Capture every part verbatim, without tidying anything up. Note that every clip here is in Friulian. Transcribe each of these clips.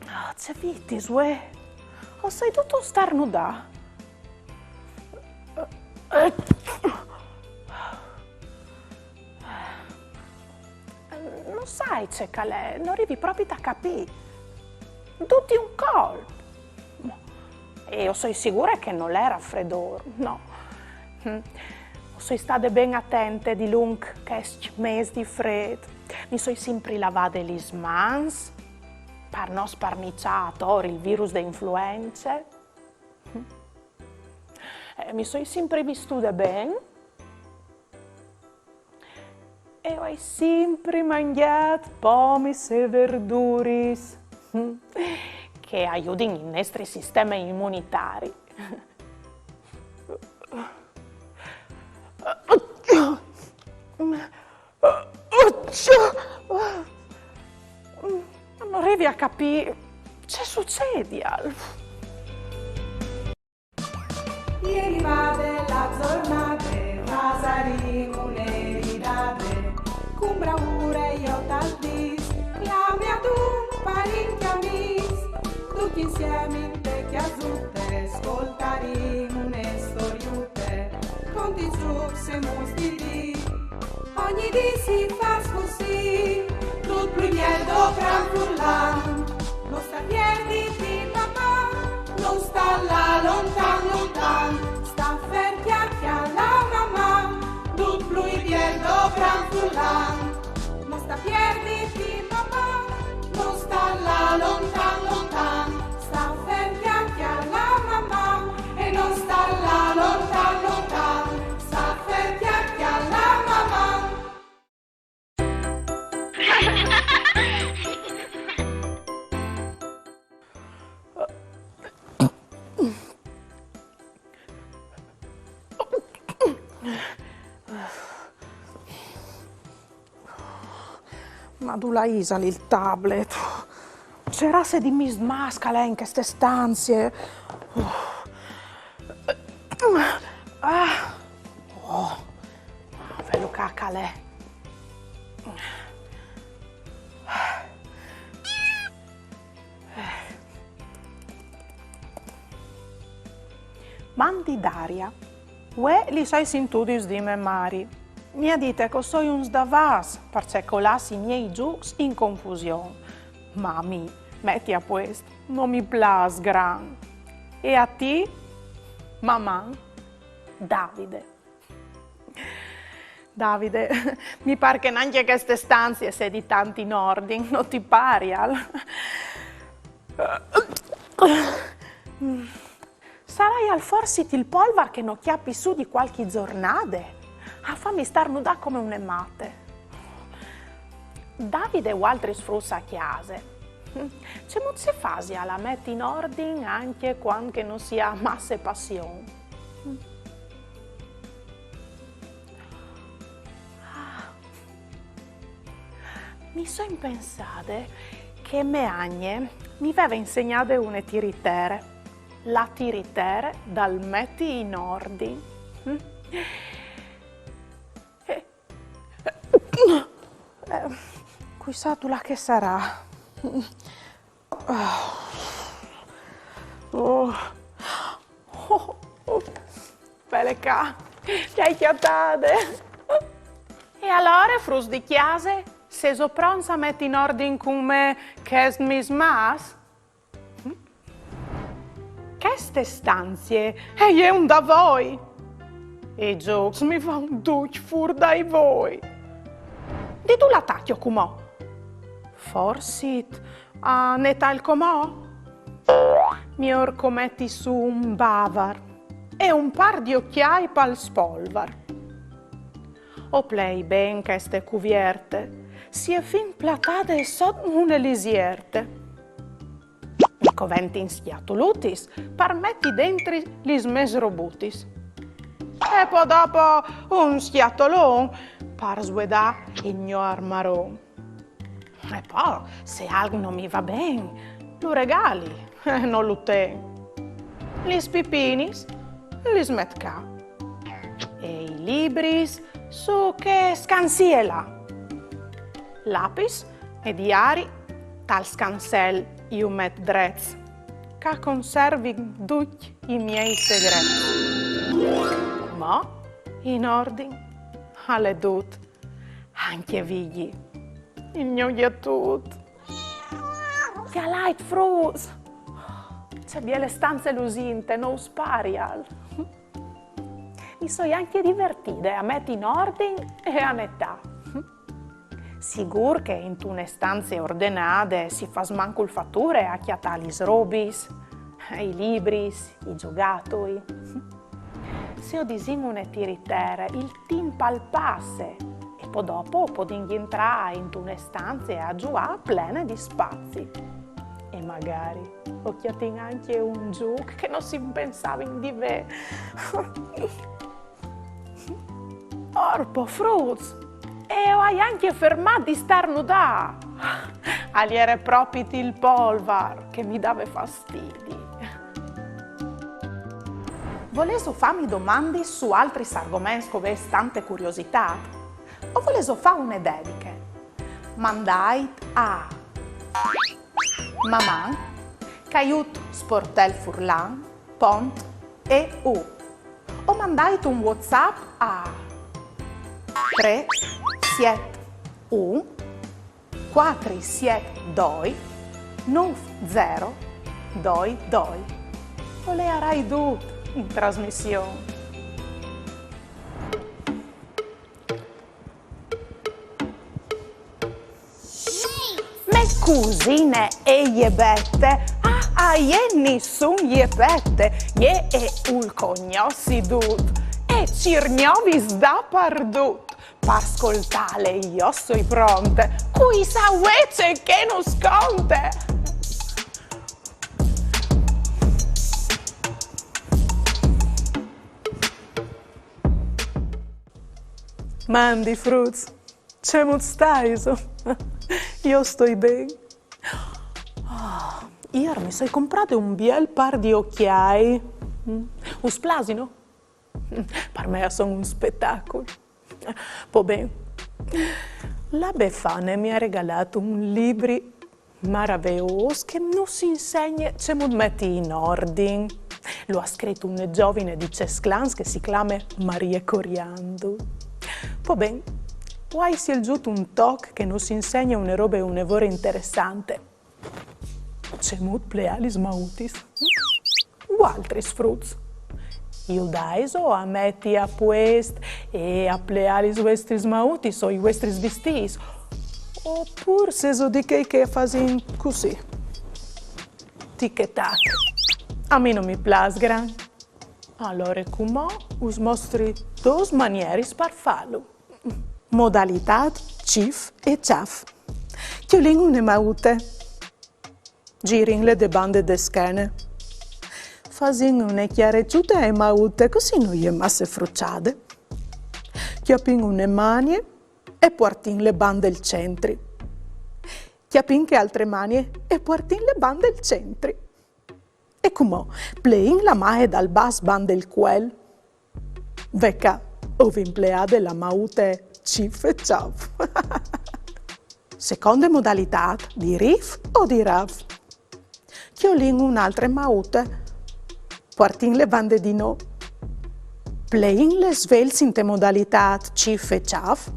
Ah, ce vitis, uè? O soi dut un starnudà. No sai ce che al è, no rivi propit a capî. Dut di un colp. E o soi sigure che nol è rafredôr, no. Mm. O soi stade ben atente dilunc chescj mês di frêt. Mi soi simpri lavade lis mans, par no sparniçâ ator il virus de influence. Mm. Eh, mi soi simpri vistude ben. E o ai simpri mangjât pomis e verduris, che a judin il nestri sisteme imunitari. No rivi a capî ce sucedial. E rivade la zornade, fasarìn une ridade, cun braure jo tal dîs, clame adun parint e amîs, ducj insiemi inte cjasute, scoltarìn une storiute, cun dîs zûcs e muts di dì. Ogni dì si fâs cussì, dut plui biel dopran furlan. No sta pierditi, Maman, no sta lâ lontan, lontan. Sta fer, cjacjale, Maman, dut plui biel dopran furlan. No sta pierditi, Maman, no sta lâ lontan, lontan. Sta fer, cjacjale, Maman, e no sta lâ lontan, lontan. Sta fer, cjacjale, Maman. Ma dulà isal il tablet? Ce raze di mismâs che al è in cheste stanzie? Ah. Oh. Velu ca che al è. Mandi Daria, vuê lis ai sintudis dî mê mari. Mi à dite che o soi un sdavàs, parcè che o lassi i miei zûcs in confusion. Ma a mi, meti a puest, no mi plâs grant. E a ti? Maman, Davide. Davide, mi pâr che nancje cheste stanzie e sedi tant in ordin, no ti parial? Saraial forsit il polvar che no cjapi sù di cualchi zornade a fâmi starnudâ come une mate. Davide e altris fruts a cjase, cemût si fasial a meti in ordin ancje cuant che no si à masse passion? Ah. Mi soi impensade che mê agne mi veve insegnade une tiritere, la tiritere dal meti in ordin. Eh, eh, cui sa dulà che e sarà. Oh. Oh, oh. Vele ca, le ai cjatade. E alore, fruts di cjase, sêso pronts a meti in ordin cun me chest mismàs? Cheste stanzie e je un davoi. I zûcs mi van ducj fûr dai voi. Di dulà tachjo cumò? Forsit a netâ il comò? Miôr che o meti sù un bavar e un pâr di ocjâi pal spolvar. O plei ben cheste cuvierte, si è fin platade sot une lisierte. Mi coventin scjatulutis par meti dentri lis mês robutis. E po dopo un scjatolon par svuedâ il gno armaron. E po, se alc no mi va ben, lu regali. Eh, no lu ten. Lis pipinis lis met ca. E i libris su chê scansie là. Lapis e diari tal scansel ju met drets, ca conservin ducj i miei segrets. Mo in ordin al è dut, ancje Vigji, il gno gjatut. Cjalait, fruts! Ce biele stanze lusinte, no us parial? Mi soi ancje divertide a meti in ordin e a netâ. Sigûr che intune stanze ordenade si fâs mancul fature a cjatâ lis robis, i libris, i zogatui. Se o disìn une tiritere, il timp al passe e po dopo o podìn jentrâ intune stanze a zuiâ plene di spazi. E magari o cjatìn ancje un zûc che no si pensavin di vê. Orpo, fruts! E o ai ancje fermât di starnudâ! Al jere propit il polvar che mi dave fastidi. Volêso fâmi domandis su altris argoments che o vês tante curiositât? O volêso fâ une dediche? Mandait a maman caiut sportelfurlan pont eu. O mandait un WhatsApp a trê siet un cuatri siet doi nûf zero doi doi. O leiarai dut in trasmission. Mê cusine e je Bete, a, a jê nissun je pete, jê e vûl cognossi dut, e cîr gnovis dapardut. Par scoltâle jo soi pronte, cui sa vuê ce che nus conte! Mandi, fruts! Cemût staiso? Jo o stoi ben. Ah, îr mi soi comprade un biel pâr di ocjâi. Mm. Us plasino? Par me a son un spetacul. Po ben. La Befane mi à regalât un libri maraveôs che nus insegne cemût meti in ordin. Lu à scrit une zovine di Cesclans che si clame Marie Coriandu. Po ben, o ai sielzût un toc che nus insegne une robe une vore interessante. Cemût pleâ lis mautis. Vualtris, fruts, judaiso a meti a puest e a pleâ lis vuestris mautis o i vuestris vistîts? Opûr sêso di chei che a fasin cussì. Tic e tac. A mi no mi plâs gran. Alore cumò us mostri dôs manieris par fâlu. Modalitât cif e cjaf. Cjolìn une maute. Zirìnle de bande de schene. Fasìn une cjareçute ae maute, cussì no je masse fruçade. Cjapìn une manie e puartìnle bande il centri. Cjapìn chê altre manie e puartìnle bande il centri. E cumò pleìn la maie dal bas bande il cuel. Ve ca, o vin pleade la maute cif e cjaf. Seconde modalitât, di rif o di raf. Cjolìn une altre maute, puartìnle bande di nô, pleìnle svelts inte modalitât cif e cjaf,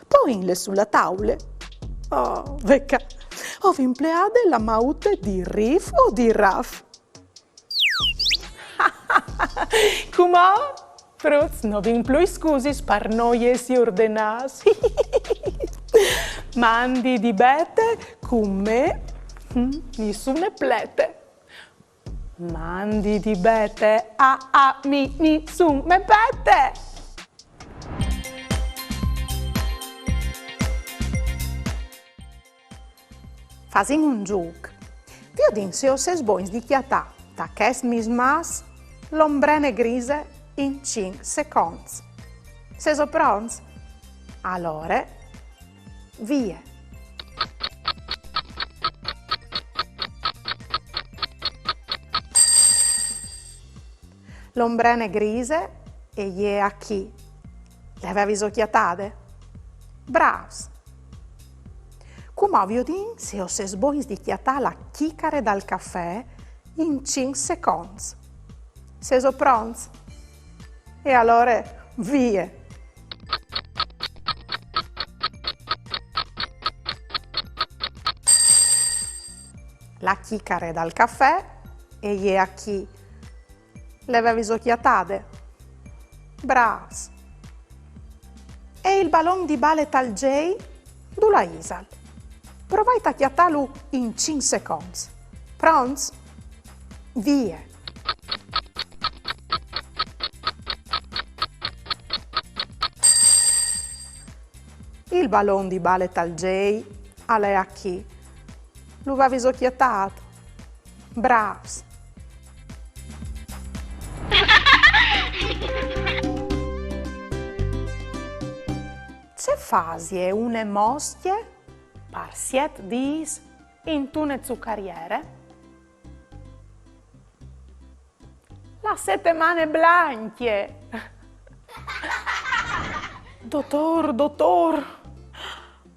poìnle su la taule. Oh, ve ca, o vin pleade la maute di rif o di raf. Cumò, fruts, no vin plui scusis par no jessi ordenâts. Mandi di Bete, cun me, mm, nissune plete. Mandi di Bete, a, a mi nissun me pete. Fasìn un zûc. Viodìn se o sês bogns di cjatâ ta chest mismàs l'ombrene grise in cinc seconts. Sêso pronts? Alore, vie! L'ombrene grise e je achì. Le veviso cjatade? Brâfs! Cumò o viodìn se o sês bogns di cjatâ la cjicare dal cafè in cinc seconts. Sêso pronts? E alore, vie! La cjicare dal cafè e je achì. Le veviso cjatade? Brâfs! E il balon di bale tal Jay? Dulà isal? Provait a cjatâlu in cinc seconts. Pronts? Vie! Il balon di bale tal Jay al è achì. Lu veviso cjatât? Brâfs! Ce fasie une moscje par siet dîs intune zucariere? La setemane blancje! Dotôr, dotôr,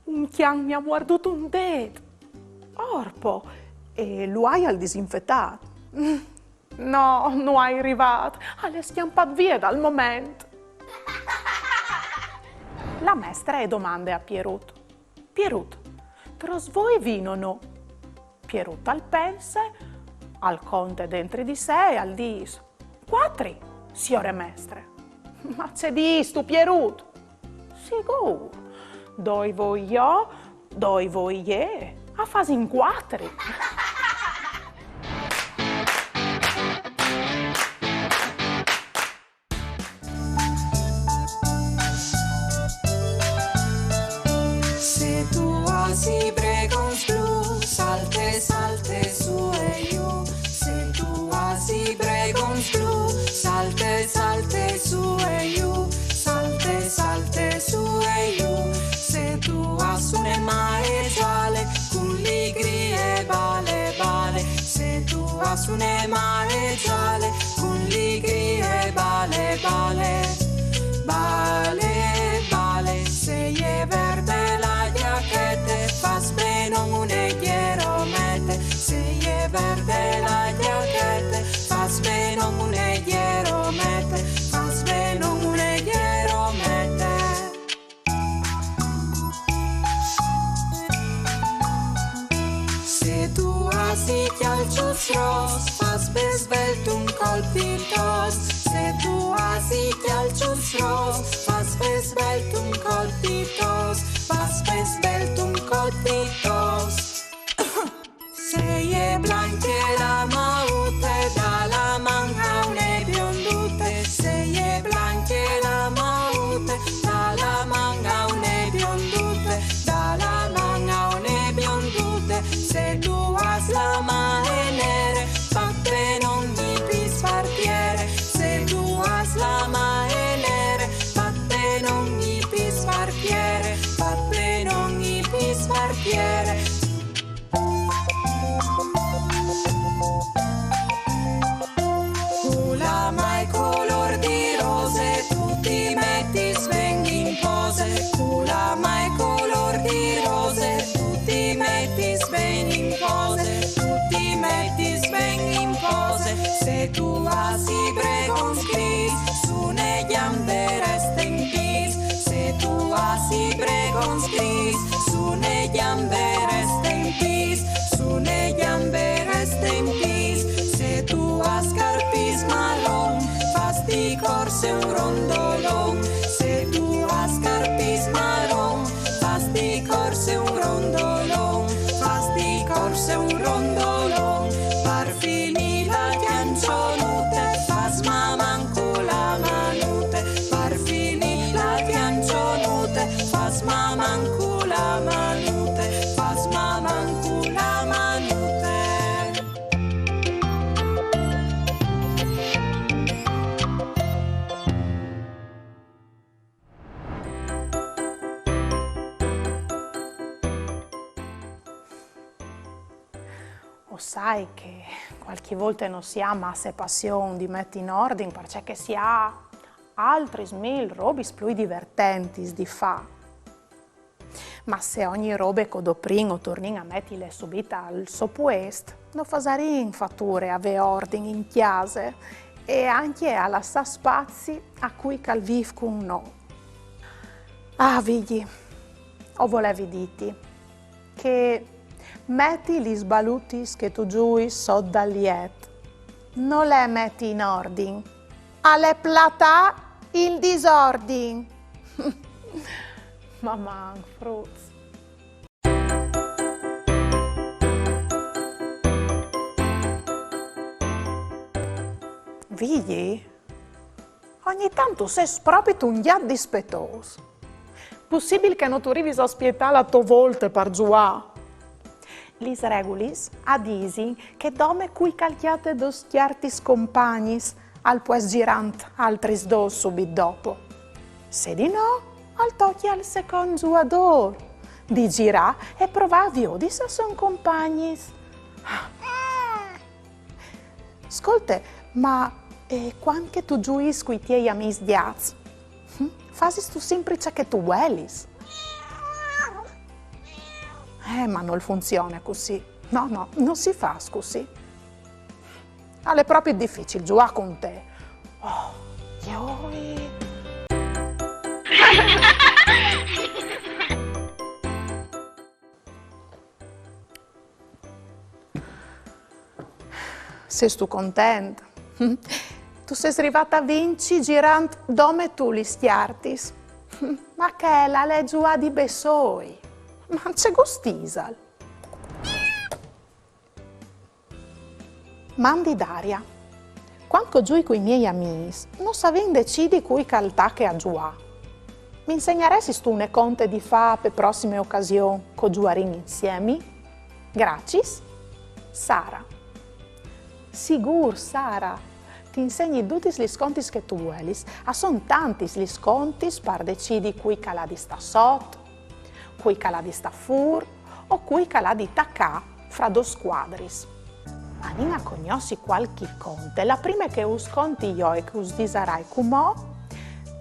un cjan mi à muardût un dêt. Orpo, e lu aial disinfetât? No, no ai rivât, al è scjampât vie dal moment. La mestre e domande a Pierut: Pierut, trops voi vinono? Pierut al pense, al conte dentri di se e al dîs: Cuatri, siore mestre. Ma ce dîstu, Pierut? Sigûr. Doi voi jo, doi voi jê, a fasin cuatri. Se tu âs i bregons blûs, salte, salte su e jù. Se tu âs i bregons blûs, salte, salte su e jù. Salte, salte su e jù. Se tu âs une maie zale, cun ligrie bale, bale. Se tu âs une maie zale, cun ligrie bale, bale. Bale, bale, se e je verde la gjachete, fâs benon une gjeromete. Se e je verde la gjachete, fâs benon une gjeromete, fâs benon une gjeromete. Se tu âs i cjalçuts ros, fâs ben svelt un colp di tos. Se tu âs i cjalçuts ros, fâs ben svelt un colp di tos, fâs ben svelt un colp di tos. Se e je blancje la maute, da la man a une biondute. Se e je blancje la maute, da la man a une biondute, da la man a une biondute. Se tu âs la maie nere, fat benon i pîts par tiere. Se tu âs la maie nere, fat benon i pîts par tiere, fat benon i pîts par tiere. Cu la maie colôr di rose, tu ti metis ben in pose. Cu la maie colôr di rose, tu ti metis ben in pose, tu ti metis ben in pose. Se tu âs i bregons grîs, sù une gjambe reste in pîts. Se tu âs i bregons grîs, sù une gjambe reste in pîts, sù une gjambe reste in pîts. Se tu âs scarpis marons, fâs di corse un rondolon. Se tu Sai che cualchi volte no si à masse passion di meti in ordin, parcè che si à altris mil robis plui divertentis di fâ. Ma se ogni robe che o doprìn o tornìn a metile subit al so puest, no fasarìn fature a vê ordin in cjase e ancje a lassâ spazi a cui che al vîf cun nô. Ah, Vigji, o volevi dîti che meti lis balutis che tu zuis sot dal jet nol è meti in ordin, al è platâ il disordin. Maman, fruts. Vigji? Ogni tant tu sês propit un gjat dispetôs. Pussibil che no tu rivis a spietâ la tô volte par zuâ? Lis regulis a disin che dome cui che al cjate dôs cjartis compagnis al pues zirânt altris dôs subit dopo. Se di no, al tocje al secont zuadôr di zirâ e provâ a viodi se a son compagnis. Scolte, ma, eh, cuant che tu zuis cui tiei amîs gjats, hm, fasistu simpri ce che tu vuelis? Eh, ma nol funzione cussì. No, no, no si fâs cussì. Al è propit dificil zuâ cun te. Oh, joi. Sêstu content? Tu sês rivât a vinci zirant dome tu lis cjartis. Ma chel al è zuâ di bessôi. Ma ce gust isal? Mandi Daria. Cuant che o zui cui miei amîs, no savìn decidi cui che al tache a zuâ. Mi insegnaressistu une conte di fâ pe prossime ocasion che o zuarìn insiemi? Graciis. Sara. Sigûr, Sara. Ti insegni dutis lis contis che tu vuelis. A son tantis lis contis par decidi cui che al à di stâ sot, cui che al à di stâ fûr o cui che al à di tacâ fra dôs cuadris. Anìn a cognossi cualchi conte. La prime che us conti jo e che us disarai cumò,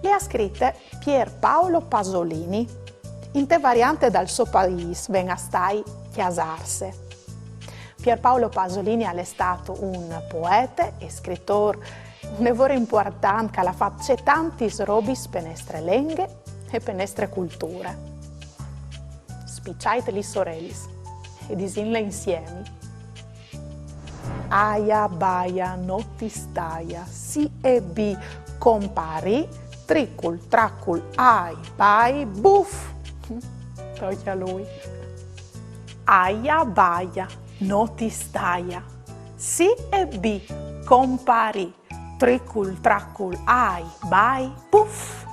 le à scrite Pier Paolo Pasolini. Inte variante dal so paîs ven a stâi Cjasarse. Pier Paolo Pasolini al è stât un poete e scritôr une vore impuartant che al à fat cetantis robis pe nestre lenghe e pe nestre culture. Spiçait lis orelis e disìnle insiemi. Aia, baia, no ti staia, si e bi, compari, tricul, tracul, ai, bai, buf. Tocje a lui. Aia, baia, no ti staia, si e bi, compari, tricul, tracul, ai, bai, buf.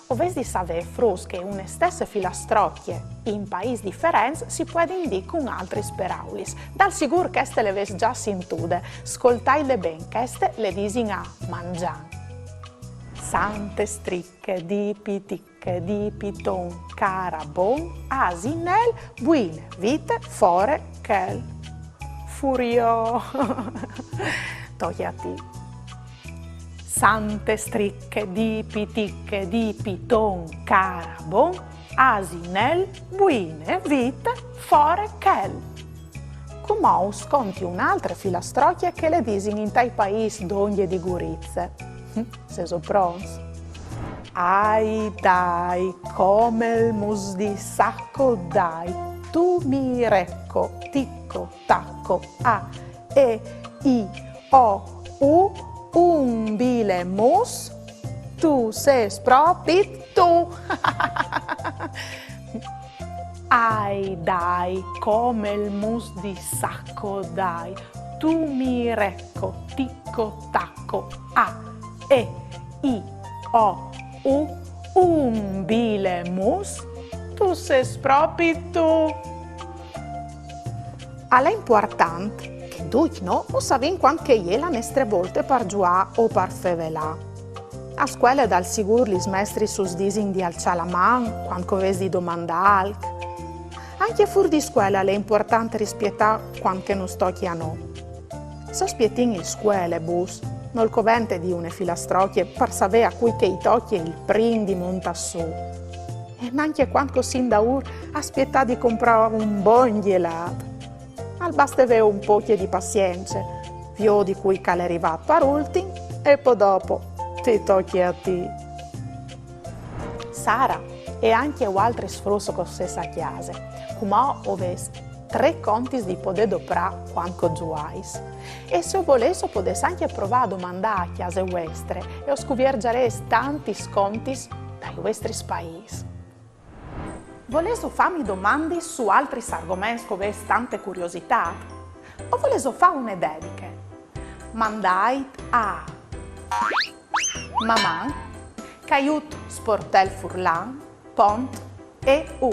O vês di savê, fruts, che une stesse filastrocje in paîs diferents si puedin dî cun altris peraulis. Dal sigûr cheste le vês za sintude. Scoltaile ben, cheste le disin a mangjâ. Sante striche di piticche di piton carabon, asinel, buine vite, fore chel. Furiò. Tocje a ti. Sante striche di piticche di piton carabon, asinel, buine vite, fore chel. Cumò us conti une altre filastrocje che le disin intai paîs dongje di Gurize. Sêso pronts? Ai dai, come il mus di sacco dai, tu mi recco, ticco, tacco, a, e, i, o, u, un bile mus, tu sês propit tu. Ai dai, come il mus di sacco dai, tu mi recco, ticco, tacco, a, e, i, o, u, un bile mus, tu sês propit tu. Al è impuartant che ducj nô o savìn cuant che e je la nestre volte par zuâ o par fevelâ. A scuele dal sigûr lis mestris us disin di alçâ la man cuant che o vês di domandâ alc. Ancje fûr di scuele al è impuartant rispietâ cuant che nus tocje a nô. Se o spietìn il scuelebus, nol covente dî une filastrocje par savê a cui che i tocje il prin di montâ sù. E nancje cuant che o sin daûr a spietâ di comprâ un bon gjelât. Al baste vê un pocje di pazience, viodi cui che al è rivât par ultin e po dopo ti tocje a ti. Sara e ancje vualtris fruts che o sês a cjase, cumò o vês trê contis di podê doprâ cuant che o zuais. E se o volês o podês ancje provâ a domandâ a cjase vuestre e o scuvierzarês tantis contis dai vuestris paîs. Volêso fâmi domandis su altris argoments che o vês tante curiositât? O volêso fâ une dediche? Mandait a maman caiut sportel furlan pont e u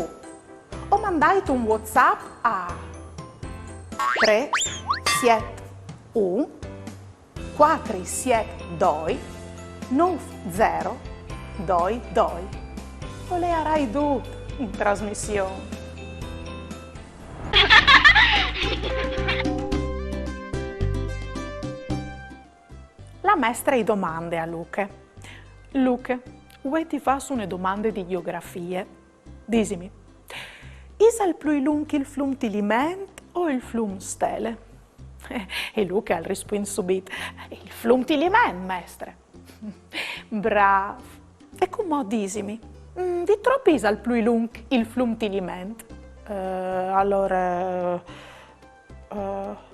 o mandait un WhatsApp a trê siet un cuatri siet doi nûf zero doi doi. O leiarai dut in trasmission. La mestre i domande a Luche: Luche, vuê ti fâs une domande di gjeografie. Disimi, isal plui lunc il flum Tiliment o il flum Stele? E Luche al rispuint subit: il flum Tiliment, mestre. Brâf. E cumò disimi, mm, di trop isal plui lunc il flum Tiliment? Eh, alore, eh,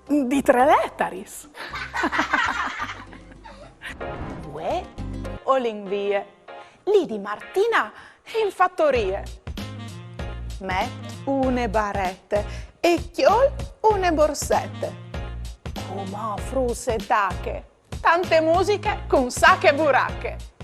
di trê letaris. Vuê o lin vie. Li di Martina in fatorie. Met une barete e cjol une borsete. Cumò fruts e tache. Tante musiche cun Sache Burache.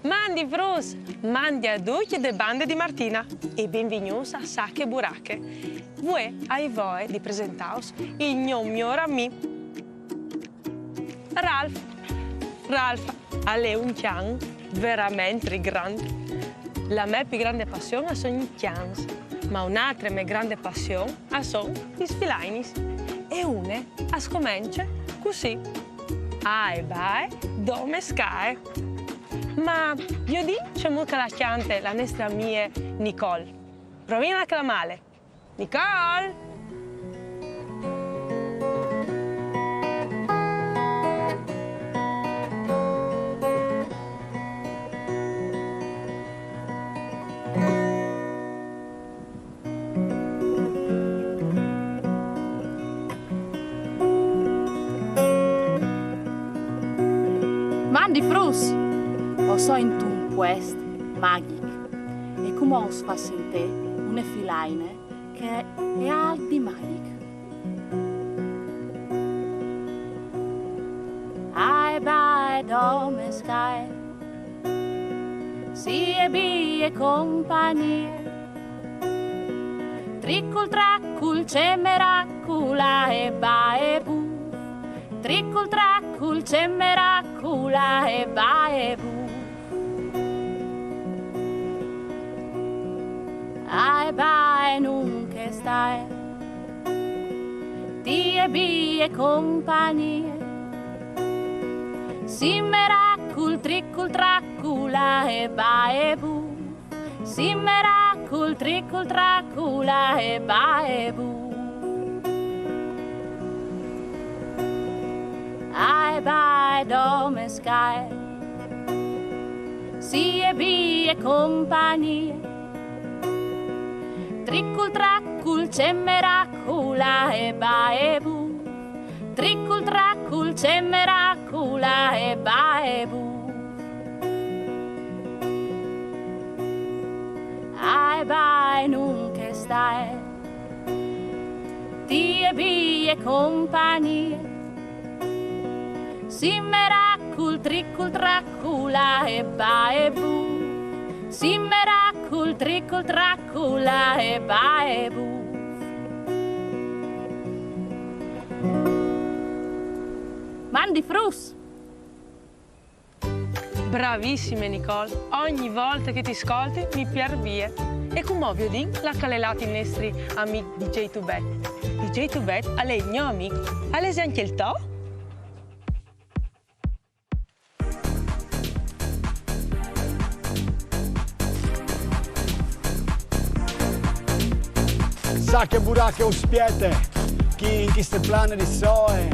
Mandi fruts, mandi a ducj de bande di Martina e benvignûts a Sache Burache. Vuê o ai voie di presentâus il gno miôr amì, Ralf. Ralf al è un cjan verementri grant. La mê plui grande passion a son i cjans, ma une altre mê grande passion a son lis filainis. E une e scomence cussì. Ae bae, dome scae. Ma viodìn cemût che la cjante la nestre amie Nicole. Provìn a clamâle. Nicole! Mandi fruts! O soi intun puest magjic e cumò us fâs sintî une filaine che e à alc di magjic. Ae bae dome scae, sie bie compagnie. Tricul tracul cemeracul ae bae buf. Tricul tracul cemeracul ae bae buf. Ae bae nunc e stae, ti e bie compagnie. Simeracul tricul tracul ae bae buf. Simeracul tricul tracul ae bae buf. Ae bae dome scae, sie bie compagnie. Tricul tracul cemeracul ae bae buf. Tricul tracul cemeracul ae bae buf. Ae bae nunc e stae, ti e bie compagnie. Sì meracul, tricul, tracula e baebu. Sì meracul, tricul, tracula e baebu. Mandi fruts! Bravissime, Nicole! Ogni volta che ti scolti mi pierd vie. E cumò viodìn là che al è lât il nestri amic D J Tubet. D J Tubet al è il gno amic. Al è ancje il to? Sache burache us spiete, chi in cheste plane di soe.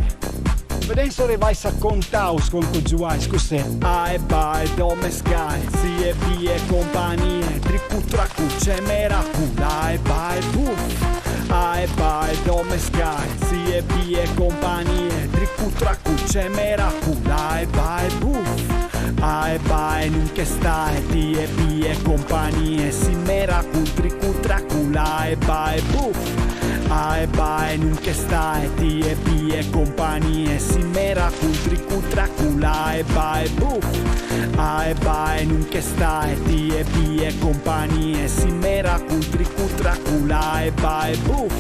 Vedìn se o rivais a contâus cuant che o zuais cussì. Ae bae, dome scae, zie, bie, compagnie, tricu tracu, ce meracul, ae bae, buf. Ae bae, dome scae, zie, bie, compagnie, tricu tracu, ce meracul, ae bae, buf. Ae bae, nunc e stae, zie, bie, compagnie, sì meracul, tricu tracu, ae bae, buf. Ae bae, nunc e stae, zie, bie, compagnie, sì meracul, tricu tracu, ae bae, buf. Ae bae, nunc e stae, zie, bie, compagnie, sì meracul, tricu tracu, ae bae, buf.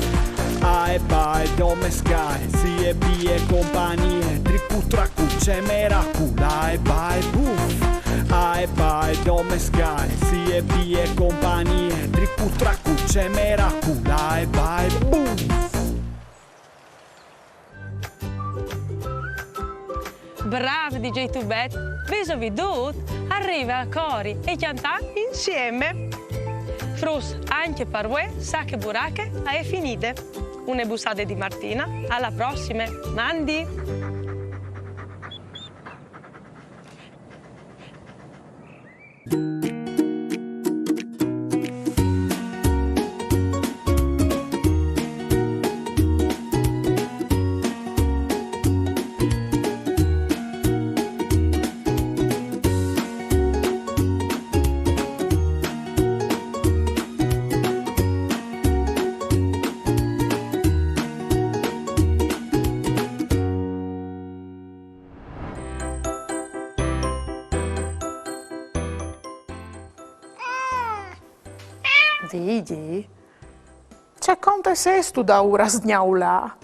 Ae bae, dome scae, zie, bie, compagnie, tricu tracu, ce meracul, ae bae, buf. Ae bae, dome scae, zie, bie, compagnie, tricu tracu, ce meracul, ae bae, buf. Brâf, D J Tubet! Vêso viodût? Al rive a cori e cjantâ insiemi! Fruts, ancje par vuê Sache burache e je finide. Une bussade di Martina, ae prossime, mandi! Vigji, ce conte sêstu daûr a sgnaulâ?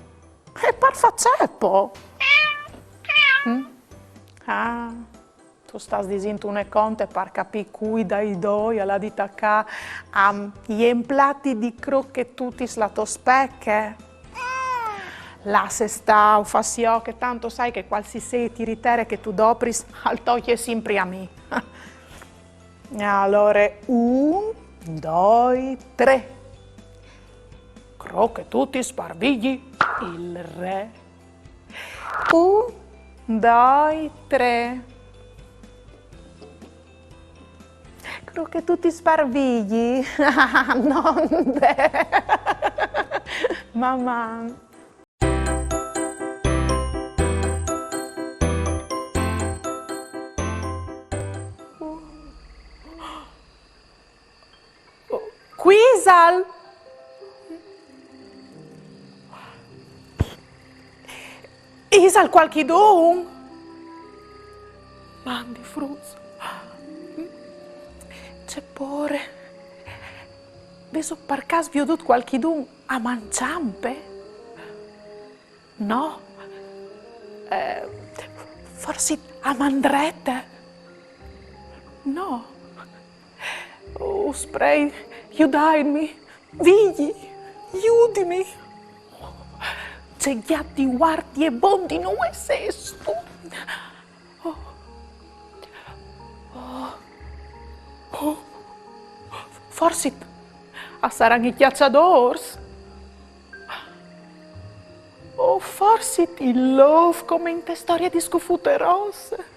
E par fâ ce po? Mm? Ah, tu stâs disint une conte par capî cui dai doi al à di tacâ a jemplâti di crochetutis la tô speche? Lasse stâ, o fâs jo, che tant o sai che cualchi sêt tiritere che tu dopris al tocje simpri a mi. Alore, un, doi, trê. Crochetutis par Vigji, il re. Un, doi, trê. Crochetutis par Vigji. No, beh. Maman. Cui isal? Isal cualchidun? Mandi fruts. Ce pôre. Vêso par câs viodût cualchidun a man çampe? No? Eh, forsit a man drete? No? Us prei, judaitmi. Vigji, judimi. Ce gjat di vuart e bon di nuie sêstu. Oh. Oh. Oh. Forsit a saran i cjaçadôrs. O forsit il lôf come inte storie di Scufute Rosse.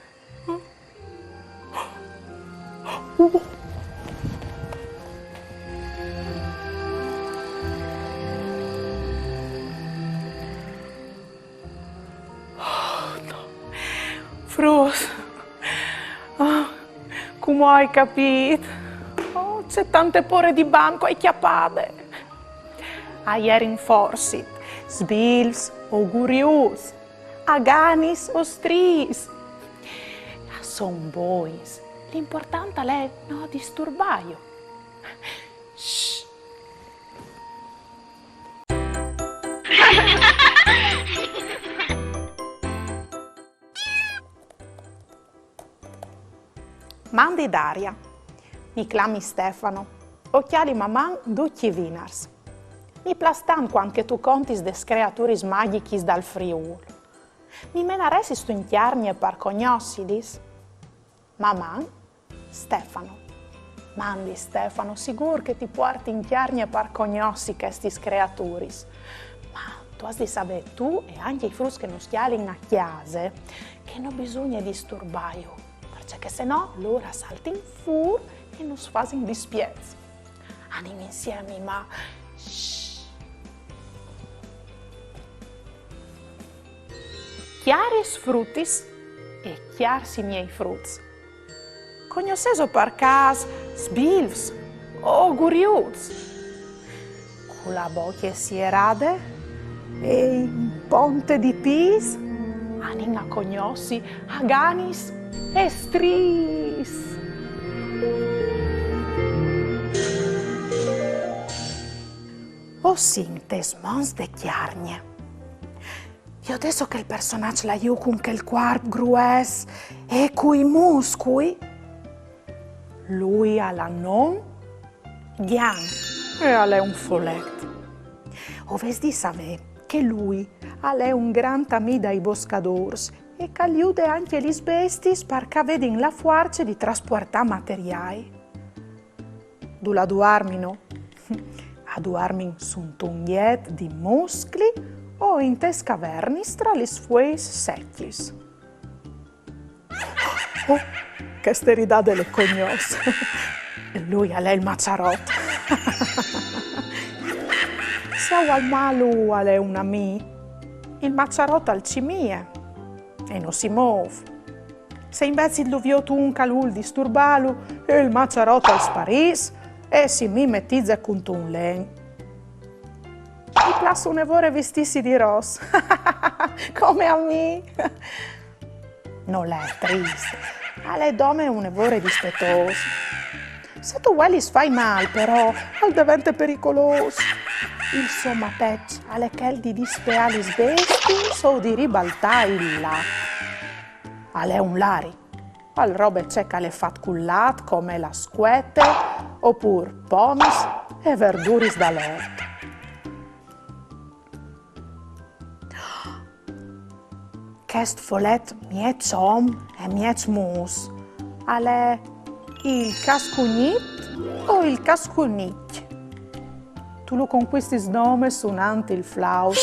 Fruts. Ah, cumò o ai capît. Oh, ce tante pôre di bambe che o ai cjapade. A jerin forsit sbilfs o guriuts. a ganis o striis. A son bogns, l'impuartant al è no disturbaiju. Shh. Mandi Daria, mi clami Stefano, o cjali Maman ducj i vinars. Mi plâs tant cuant che tu contis des creaturis magjichis dal Friûl. Mi menaressistu in Cjargne par cognossilis? Maman, Stefano. Mandi Stefano, sigûr che ti puarti in Cjargne par cognossi chestis creaturis. Ma tu âs di savê, tu e ancje i fruts che nus cjalin a cjase, che no bisugne disturbâju, parcè che se no lôr a saltin fûr e nus fasin dispiets. Anin insiemi, ma... Shh. Cjaris frutis e cjârs i miei fruts. Cognossêso par câs sbilfs o guriuts? Cu la bocje sierade e in ponte di pîts anin a cognossi a ganis e striis. O sin tes monts de Cjargne. Viodêso chel personaç là jù cun chel cuarp grues e cui muscui? Lui al à non Gian e al è un folet. O vês di savê che lui al è un grant amì dai boscadôrs e che al jude ancje lis bestiis par che a vedin la fuarce di traspuartâ materiâi. Dulà duarmino? A duarmin suntun jet di muscli o intes cavernis tra lis fueis secjis. Oh, cheste ridade le cognòs. Lui al è il maçarot. Se a Ualmalu al è un amì, il maçarot al cimie e no si môf. Se invezit lu viôt un che al vûl disturbâlu, il maçarot al sparìs e si mimetize cuntun len. I plâs une vore vistîsi di ros, come a mi. Nol è trist, al è dome une vore dispetôs. Se tu vuelis fâi mâl, però, al devente pericolôs. Il so mapeç al è chel di dispeâ lis bestiis o di ribaltâ il lât. Al è un lari. Al robe ce che al è fat cul lât, come la scuete, opûr pomis e verduris dal ort. Chest folet mieç om e mieç mus al è il cascugnit o il cascunicj? Tu lu concuistis dome sunant il flaut.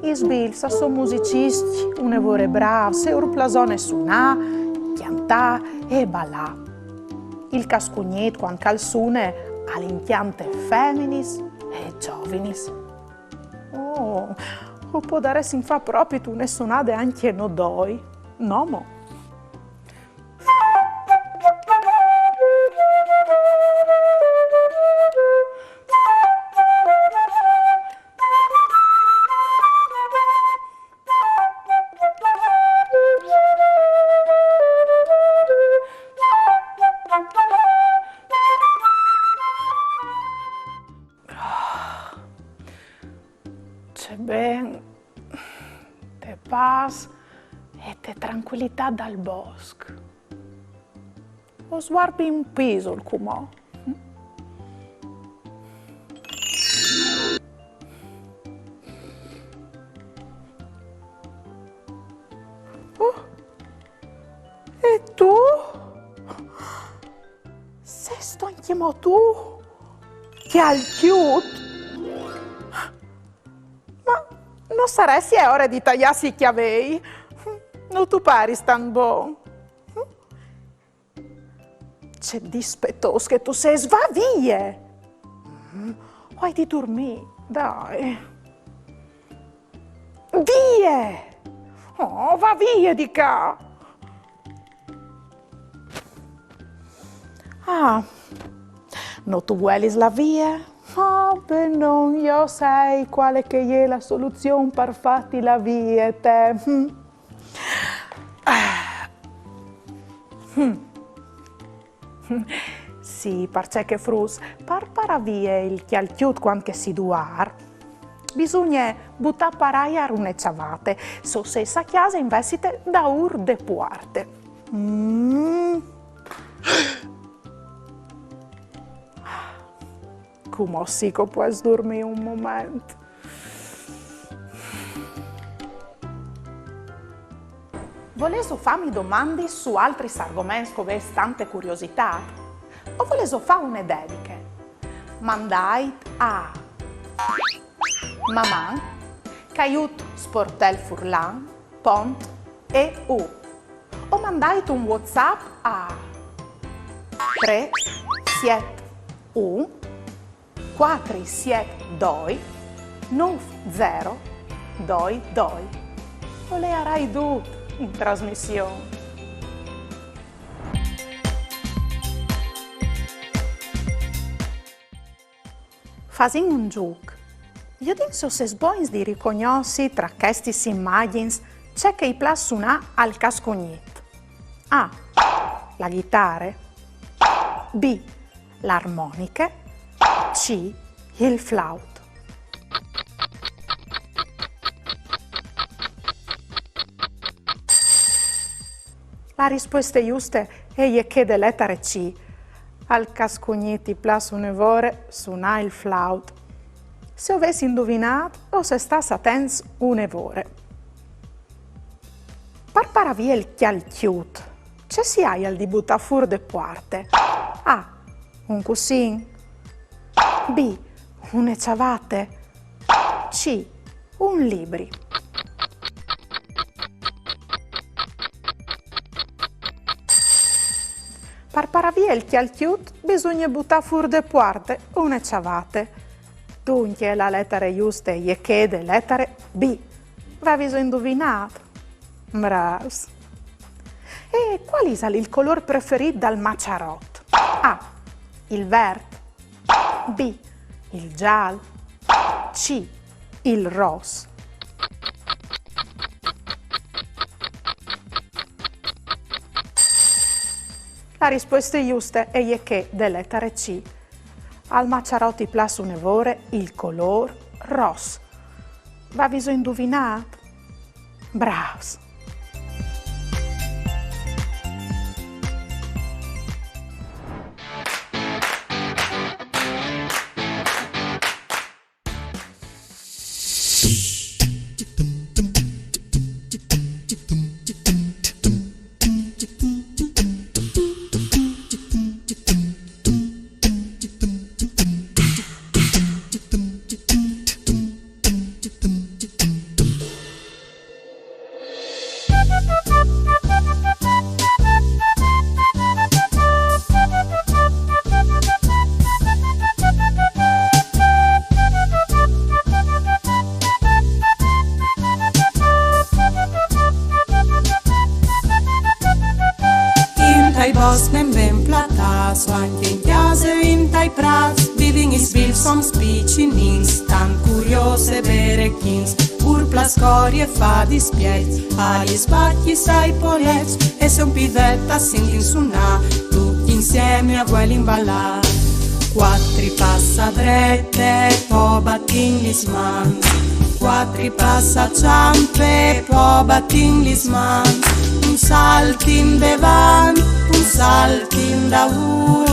I sbilfs a son musiciscj une vore brâfs e ur plasone sunâ, cjantâ e balâ. Il cascugnit, cuant che al sune, al incjante feminis e zovinis. Oh, o podaressin fâ propit une sunade ancje nô doi, no mo? Ce ben te pâs e te trancuilitât dal bosc. O svuarpi un pisul cumò. Oh. E tu? Sêstu ancjemò tu? Cjalcjut? Ma no saressie ore di taiâsi i cjavei? No tu paris tant bon. Ce dispetôs che tu sês, va vie! Mm, o ai di durmî, dai. Vie! Oh, va vie di ca! Ah, no tu vuelis lâ vie? Ah, ben no. Jo sai quale che e je la soluzion par fâti lâ vie, te. Hm. Ah. Hm. Sì, parcè che fruts, par parâ vie il cjalcjut cuant che si duar, bisugne butâ par aiar une cjavate, se o sês a cjase invezit daûr de puarte. Mm. Cumò sì che o pues durmî un moment. Volêso fâmi domandis su altris argoments che o vês tante curiositât? O volêso fâ une dediche? Mandait a maman caiut sportel furlan pont e u o mandait un WhatsApp a trê siet un cuatri siet doi nûf zero doi doi. O leiarai dut in trasmission. Fasìn un zûc. Viodìn se o sês bogns di ricognossi tra chestis imagjins ce che i plâs sunâ al cascugnit. A. La ghitare. B. La armoniche. C. Il flaut. La rispueste juste e je chê de letare C. Al cascugnit i plâs une vore sunâ il flaut. Se o vês induvinât, o sês stâts atents une vore. Par parâ vie il cjalcjut, ce si aial di butâ fûr de puarte? A. Un cussin. B. Une cjavate. C. Un libri. Par parâ vie il cjalcjut bisugne butâ fûr de puarte une cjavate. Duncje, la letare juste e je chê de letare B. Vêso induvinât? Brâfs. E cuâl isal il colôr preferît dal maçarot? A. Il vert. B. Il zâl. C. Il ros. La rispueste juste e je chê de letare C. Al maçarot i plâs une vore il colôr ros. Vêso induvinât? Brâfs. Intai boscs ben ben platâts, o ancje in cjase o intai prâts, vivin i sbilfs oms piçinins, tant curiôs e berechins, pûr plascori e fâ dispiets, a lis vacjis, ai polets, e se un pivet a sintin sunâ, ducj insiemi a vuelin balâ. Cuatri passa drete, po batìn lis mans, cuatri passa çampe, po batìn lis mans, un salt indevant, un salt indaûr,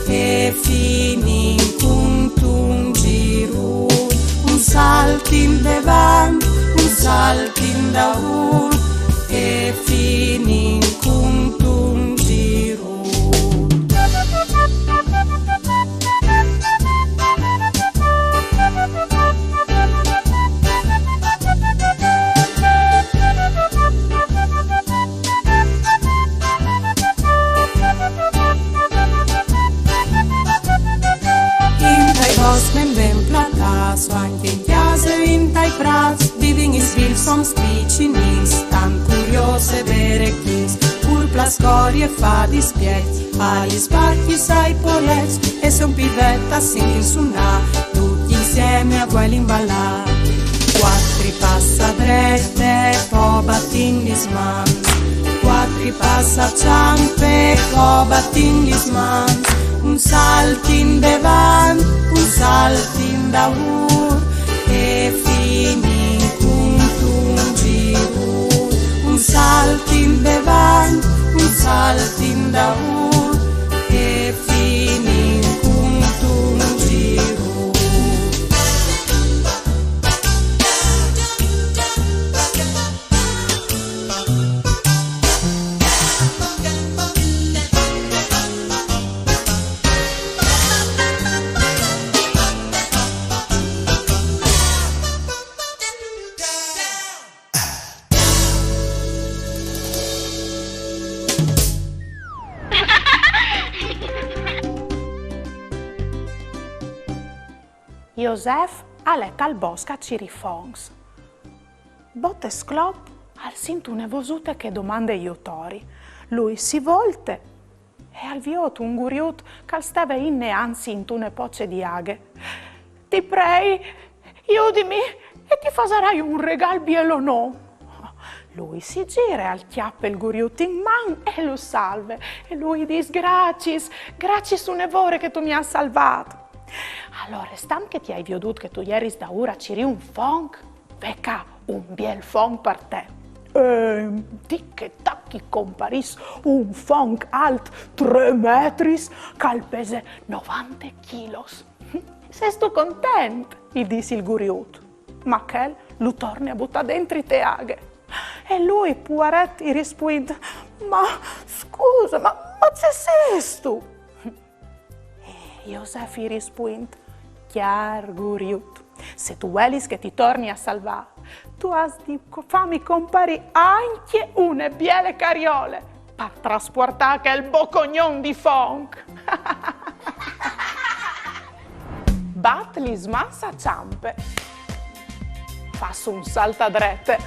e finìn cuntun zirut, un salt indevant, un salt indaûr, e finìn cuntun zirut. Intai boscs ben ben platâts, o ancje in cjase o intai prâts, vivin i sbilfs oms piçinins, tant curiôs e berechins, pûr plascori e fâ dispiets, a lis vacjis, ai polets, e se un pivet a sintin sunâ, ducj Teme a vuel imbalà. Cuatri passa drete, po batin lis mans. Cuatri passa ciampe, po batin lis mans. Un salt indevant, un salt indaur, e finin cuntun girur. Un salt indevant, un salt indaur, e finin cuntun girur. Josef al è tal bosc a cirî foncs. Bot e sclop al sint une vosute che e domande jutori. Lui si volte e al viôt un guriut che al steve inneanzi intune poce di aghe. Ti prei, judimi e ti fasarai un regâl bielonon. Lui si zire, al cjape il guriut in man e lu salve. E lui dîs: graciis, graciis une vore che tu mi âs salvât. Alore, stant che ti ai viodût che tu jeris daûr a cirî un fonc, ve ca un biel fonc par te. E tic e tac i comparìs un fonc alt trê metris, che al pese novante chilos. Sêstu content? I dîs il guriut. Ma chel lu torne a butâ dentri te aghe. E lui, puaret, i rispuint: ma scuse, ma, ma ce sêstu? E Josef i rispuint: cjar guriut, se tu vuelis che ti torni a salvâ, tu âs di co-, fâmi comparî ancje une biele cariole par traspuartâ chel bocognon di fonc. Bat lis mans a çampe. Fâs un salt a drete.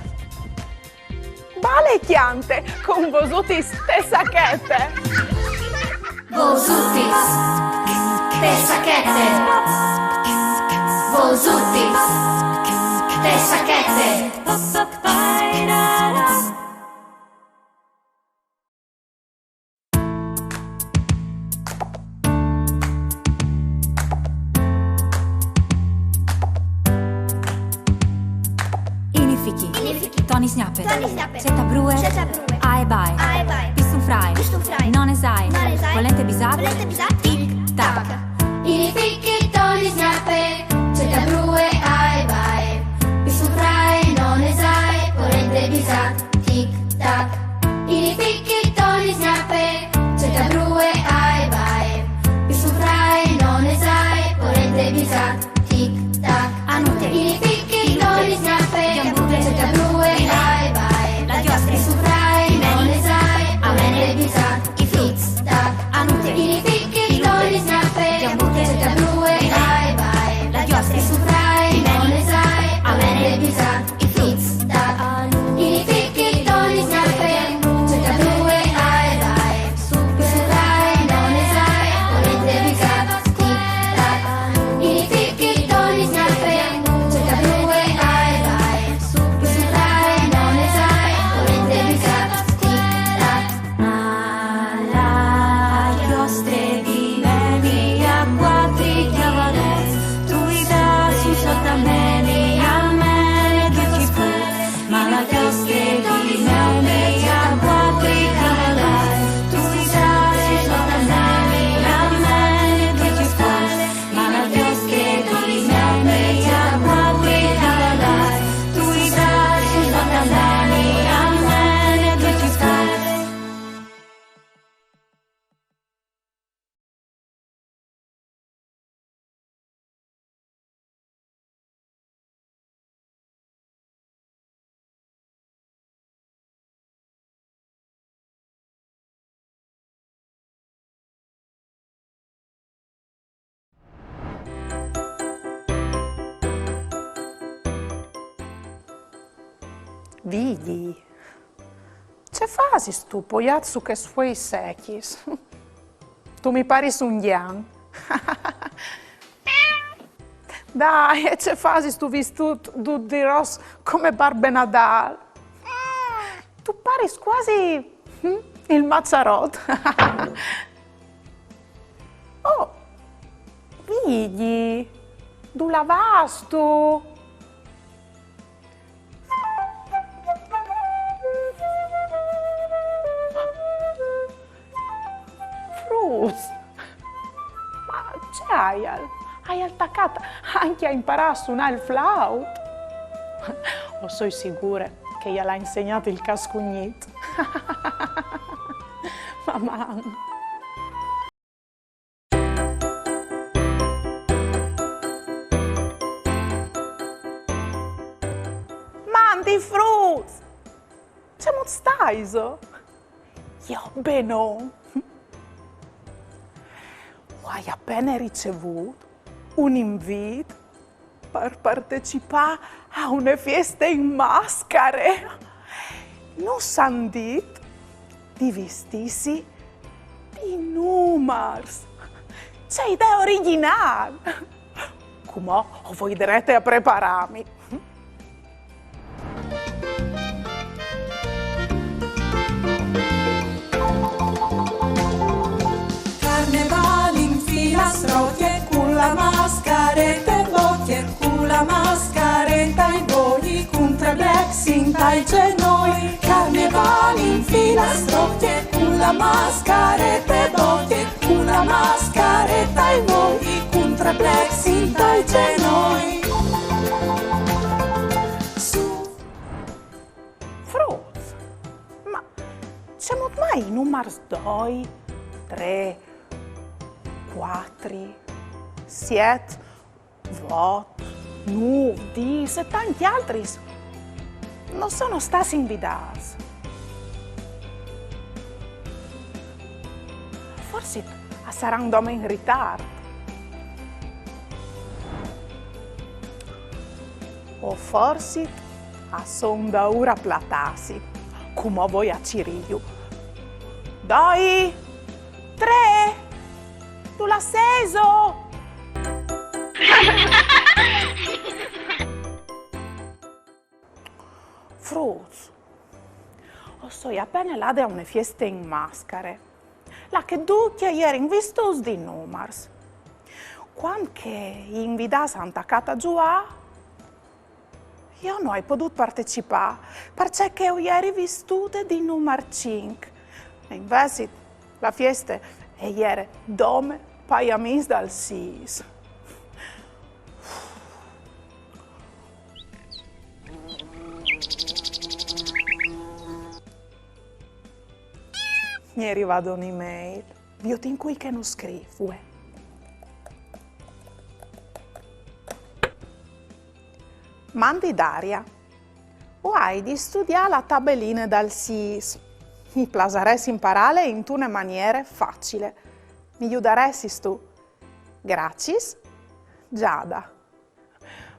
Bale e cjante cun Vosutis te sachete. Vosutis te sachete. Vosutis te sachete. Ini fichi. Ini fichi. Toni sgnape. Toni sgnape. Ceta brue. Ceta brue. Ae bae. Ae bae. Pistun frae. Pistun frae. None sae. None sae. Volente bisat. Volente bisat. Tic tac. Ini fichi, Toni sgnape. Ceta brue, ae bae. Pistun frae, none sae. Volente bisat. Tic tac. Ini fichi, Toni sgnape. Ceta brue, ae bae. Pistun frae, none sae. Volente bisat. Tic tac. Anute. Ini fichi, Toni sgnape. Gjambute. Ceta brue, ae bae. La gjostre. Pistun frae, none sae. Volente bisat. Tic tac. Anute. Ini fichi, Toni sgnape. Gjambute. Ceta brue, ae bae. La gjostre. Pistun frae, none sae. Volente bisat. Tic tac. Ini fichi, Toni sgnape. Ceta brue, ae bae. Pistun frae, none sae. Volente bisat. Tic tac. Ini fichi, Toni sgnape. Ceta brue, ae bae. Pistun frae, none sae. Volente bisat. Tic tac. A la gjostre di meni a cuatri cjavalets, tu i dâs un salt a meni, a meni doi cifrets. Ma la gjostre di meni a cuatri cjavalets, tu i dâs un salt a meni, a meni doi cifrets. Ma la gjostre di meni a cuatri cjavalets, tu i dâs un salt a meni, a meni doi cifrets. Vigji, ce fasistu poiât su chês fueis secjis? Tu mi paris un gjan. Dai, e ce fasistu vistût dut di ros come Barbe Nadâl? Tu paris cuasi, hm, il Mazzarot. Oh, Vigji, dulà vâstu? Fruts! Ma ce aial? Aial tacât ancje a imparâ a sunâ il flaut? O soi sigure che i al à insegnât il cascugnit. Maman! Mandi fruts! Cemût staiso? Jo benon. O ai a pene ricevût un invît par partecipâ a une fieste in mascare. Nus àn dit di vistîsi di numars. Ce idee origjinâl! Cumò o voi drete a preparâmi. Carnevâl in filastrocje, cu la mascarete votje, cu la mascarete ai voi, cun trê blecs intai zenoi. Carnevâl in filastrocje, cu la mascarete votje, cu la mascarete ai voi, cun trê blecs intai zenoi. Su. Fruts, ma cemût mai i numars doi, trê, cuatri, siet, vot, nûf, dîs e tancj altris no sono stâts invidâts? Forsit a saran dome in ritart. O forsit a son daûr a platâsi. Cumò o voi a cirîju. Doi, trê, dulà sêso? Fruts, o soi a pene lade a une fieste in mascare, là che ducj a jerin vistûts di numars. Cuant che i invidâts a àn tacât a zuiâ, jo no ai podût partecipâ, parcè che o jeri vistude di numar cinc. E invezit la fieste e jere dome pai amîs dal sîs. Mi è rivade une email. Viodìn cui che nus scrîf. Mandi Daria. O ai di studiâ la tabeline dal sîs. Mi plasarès imparâle intune maniere facile. Mi judaressistu? Graciis, Giada.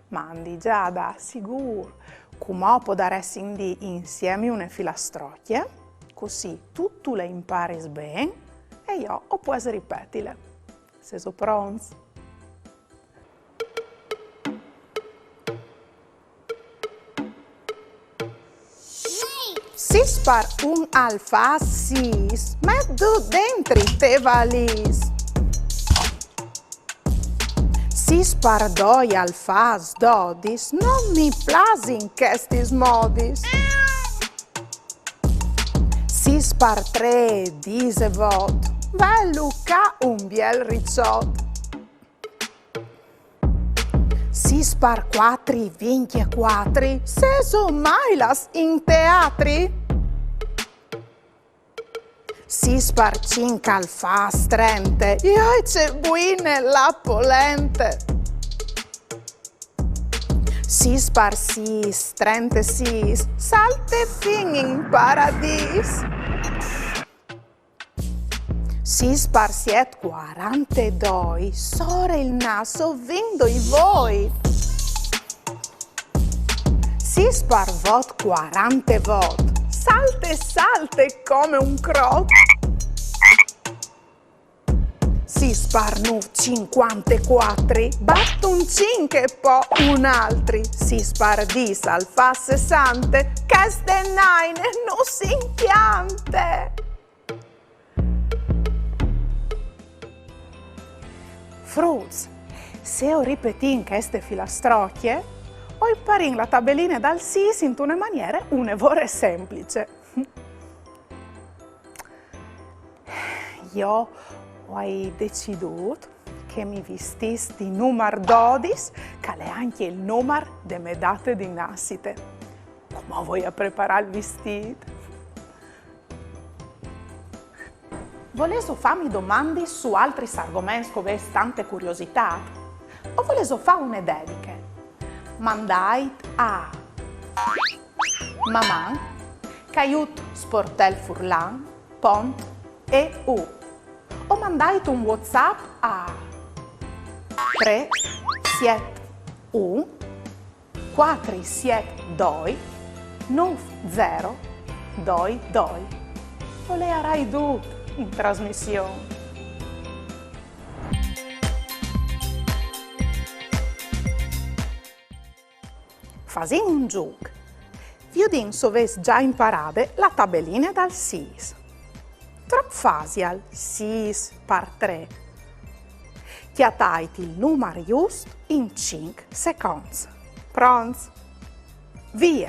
Mandi Giada, sigûr. Cumò o podaressin dî insiemi une filastrocje, cussì tu, tu le imparis ben e jo o pues ripetile. Sêso pronts? Sîs par un al fâs sîs, metlu dentri te valîs. Sîs par doi al fâs dodis, no mi plasin chestis modis. Sîs par trê disevot, velu ca un biel riçot. Sîs par cuatri vincjecuatri, sêso mai lâts in teatri? Sîs par cinc al fâs trente, joi ce buine la polente! Sîs par sîs, trentesîs, salte fin in paradîs! Sîs par siet, cuarantedoi, sore il nâs o vin doi voi. Sîs par vot, cuarantevot, salte, salte come un crot. Sis par nûf, cincuantecuatri, bat un cinc e po un altri. Sis par dîs al fâs sessante, cheste naine nus incjante. Fruts, se o ripetìn cheste filastrocje, o imparìn la tabeline dal sîs intune maniere une vore semplice. Jo o ai decidût che mi vistìs di numar dodis, che al è ancje il numar de mê date di nassite. Cumò o voi a preparâ il vistît. Volêso fâmi domandis su altris argoments che o vês tante curiositât? O volêso fâ une dediche? Mandait a maman caiut sportelfurlan pont eu o mandait un WhatsApp a trê siet un cuatri siet doi nûf zero doi doi. O leiarai dut in trasmission. Fasìn un zûc. Viodìn se o vês za imparade la tabeline dal sîs. Trop fasial, sîs par trê. Cjatait il numar just in cinc seconts. Pronts? Vie!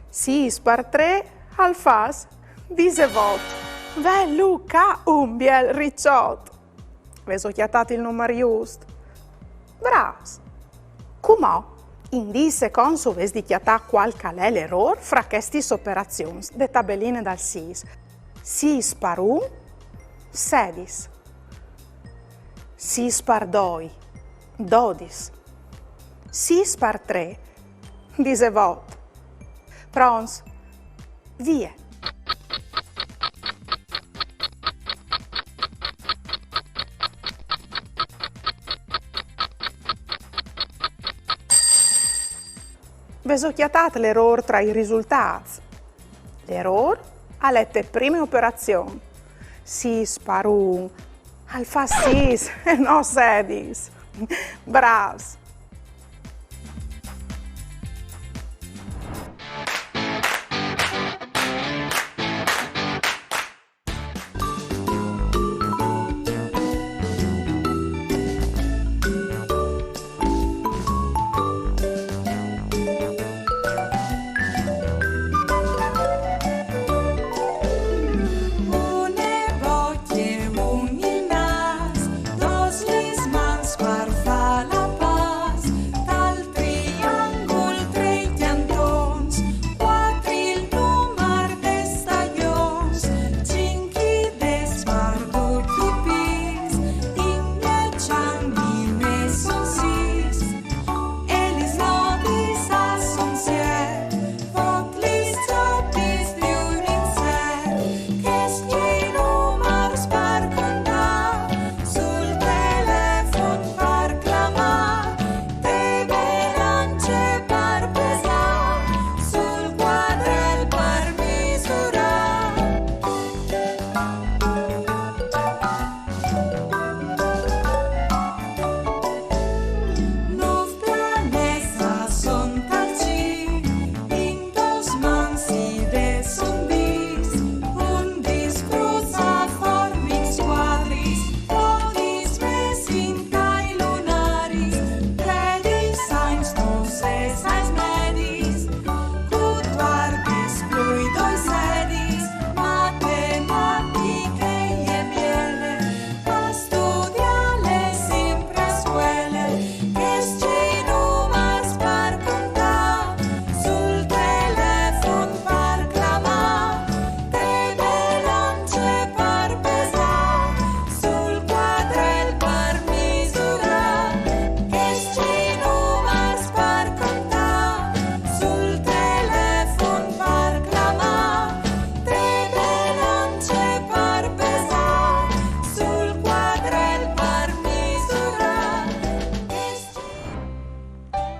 Sîs par trê al fâs disevot. Ve lu ca un biel riçot! Vêso cjatât il numar just? Brâfs! Cumò, in dîs seconts o vês di cjatâ cuâl che al è l'erôr fra chestis operazions de tabeline dal sîs. Sîs par un, sedis. Sîs par doi, dodis. Sîs par trê, disevot. Pronts? Vie! Vêso cjatât l'erôr tra i risultâts? L'erôr al è te prime operazion. Sîs par un al fâs sîs e no sedis. Brâfs!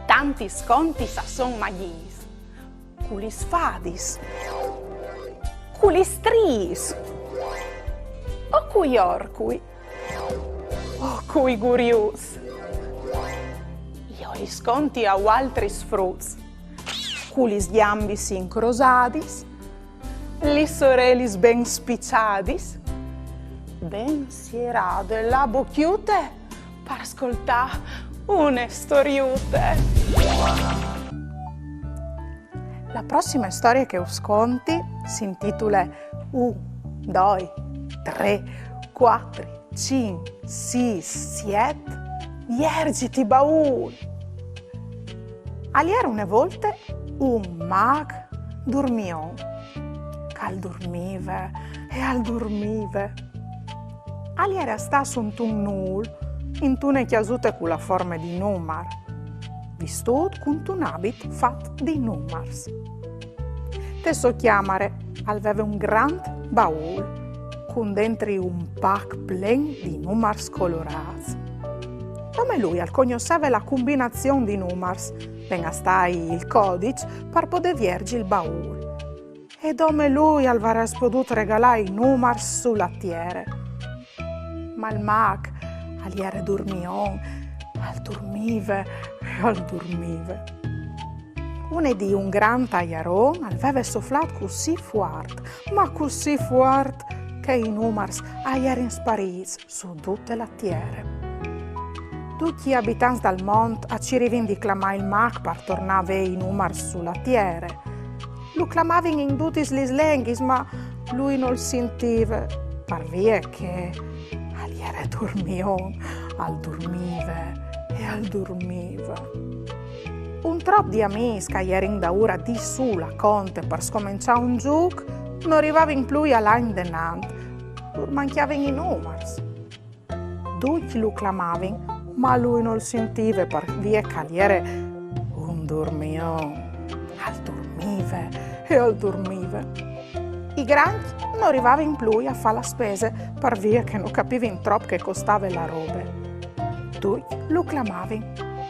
Tantis contis a son magjiis. Cu lis fadis. Cu lis striis. O cui orcui. O cui guriuts. Jo lis conti a vualtris fruts. Cu lis gjambis incrosadis, lis orelis ben spiçadis, ben sierade la bocjute par scoltâ une storiute. La prossime storie che us conti si intitule Un, doi, trê, cuatri, cinc, sîs, siet, vierziti baûl. Al jere une volte un mâc durmion, che al durmive e al durmive. Al jere a stâ suntun nûl, intune cjasute cu la forme di numar, vistût cuntun abit fat di numars. Te sô cjamare al veve un grant baûl, cun dentri un pac plen di numars colorâts. Dome lui al cognosseve la cumbinazion di numars, ven a stâi il codiç, par podê vierzi il baûl. E dome lui al varès podût regalâ i numars su la tiere. Ma il mâc al jere durmion, al durmive e al durmive. Une dì un grant aiaron al veve soflât cussì fuart, ma cussì fuart, che i numars a jerin sparîts su dute la tiere. Ducj i abitants dal mont a cirivin di clamâ il mâc par tornâ a vê i numars su la tiere. Lu clamavin in dutis lis lenghis, ma lui nol sintive, par vie che al jere durmion, al durmive e al durmive. Un trop di amîs che a jerin daûr a dî sù la conte par scomençâ un zûc no rivavin plui a lâ indenant, lur mancjavin i numars. Ducj lu clamavin, ma lui nol sintive, par vie che al jere un durmion. Al durmive e al durmive. I grancj no rivavin plui a fâ la spese, par vie che no capivin trop che costave la robe. Ducj lu clamavin,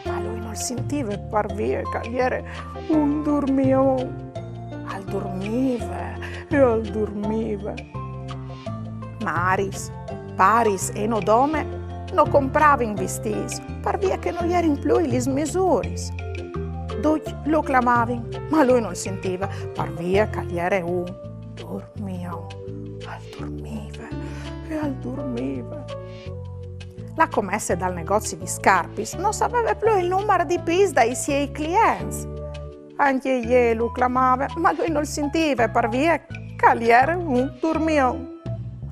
ma lui nol sintive, par vie che al jere un durmion. Al durmive e al durmive. Maris, paris e no dome no compravin vistîts, par vie che no jerin plui lis misuris. Ducj lu clamavin, ma lui nol sintive, par vie che al jere un durmion. Al durmive e al durmive. La comesse dal negozi di scarpis no saveve plui il numar di pîts dai siei clients. Ancje jê lu clamave, ma lui nol sintive, par vie che al jere un durmion.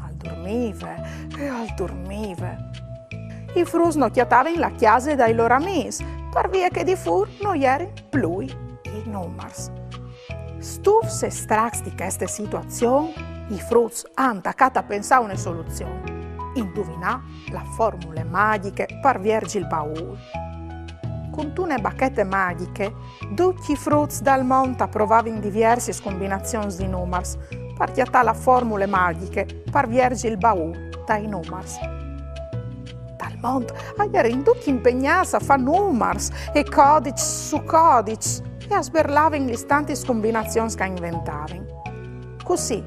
Al durmive e al durmive. I fruts no cjatavin la cjase dai lôr amîs, par vie che di fûr no jerin plui i numars. Stufs e stracs di cheste situazion, i fruts a àn tacât a pensâ une soluzion: induvinâ la formule magjiche par vierzi il baûl. Cuntune bachete magjiche, ducj i fruts dal mont a provavin diviersis cumbinazions di numars par cjatâ la formule magjiche par vierzi il baûl dai numars. Dal mont a jerin ducj impegnâts a fâ numars e codiçs su codiçs e a sberlavin lis tantis cumbinazions che a inventavin. Cussì,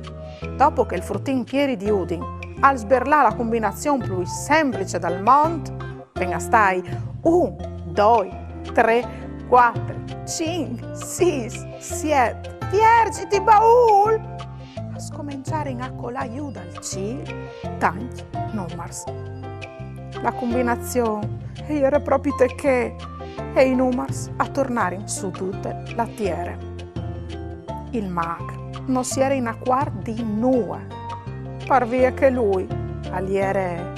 dopo che il frutin Pieri di Udin al sberlà la cumbinazion plui semplice dal mont, ven a stâi un, doi, trê, cuatri, cinc, sîs, siet, vierziti baûl! A scomençarin a colâ jù dal cîl tancj numars. La cumbinazion e jere propit chê, e i numars a tornarin su dute la tiere. Il mâc no si jere inacuart di nuie, par vie che lui al jere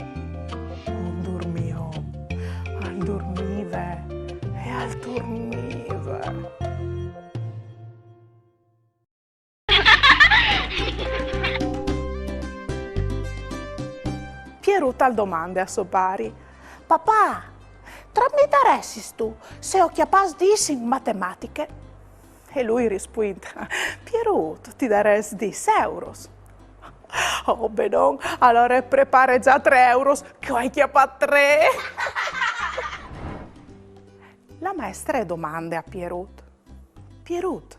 un durmion, al durmive e al durmive. Pierut al domande a so pari: «Papà, trop mi daressistu se o cjapàs dîs in matematiche?» E lui rispuint: «Pierut, ti darès dîs euros.» «Oh, benon, alore prepare za trê euros, che o ai cjapât trê.» La maestre e domande a Pierut: «Pierut,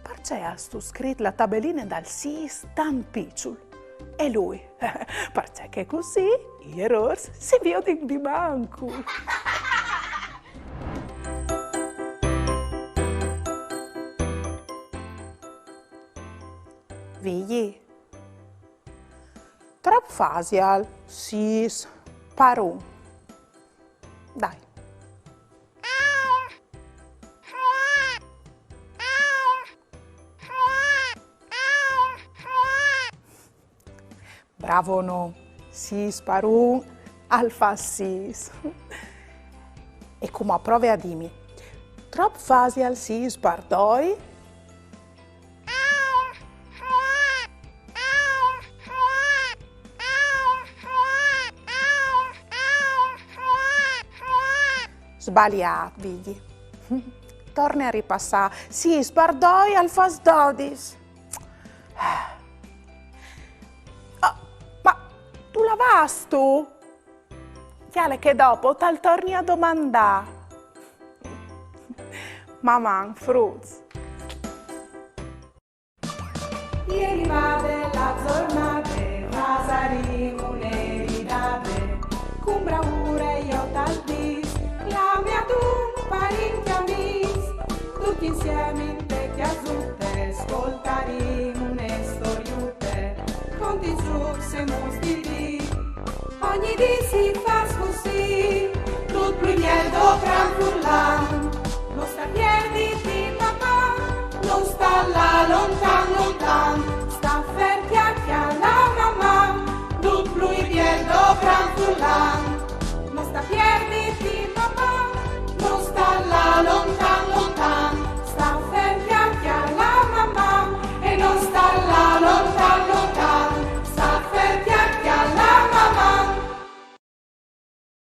Parcè âstu scrit la tabeline dal sîs tant piçul? E lui: Parcè che cussì i erôrs si viodin di mancul. Vigji, trop fasial sîs par un? Dai. Bravo, no. Sîs par un al fâs sîs. E cumò prove a dîmi: trop fasial sîs par doi? Sbaliât, Vigji. Torne a ripassâ. Sîs par doi al fâs dodis. Ah, ma dulà vâstu? Cjale che dopo tal torni a domandâ. Maman, fruts. E rivade la zornade, fasarìn une ridade, cun braure jo tal dîs, clame adun parints e amîs, ducj insiemi inte cjasute, scoltarìn une storiute, contents ducj semus di dì. Ogni dì si fâs cussì, dut plui biel dal gran furlan, no sta pierdi di papà, no sta lâ lontan lontan.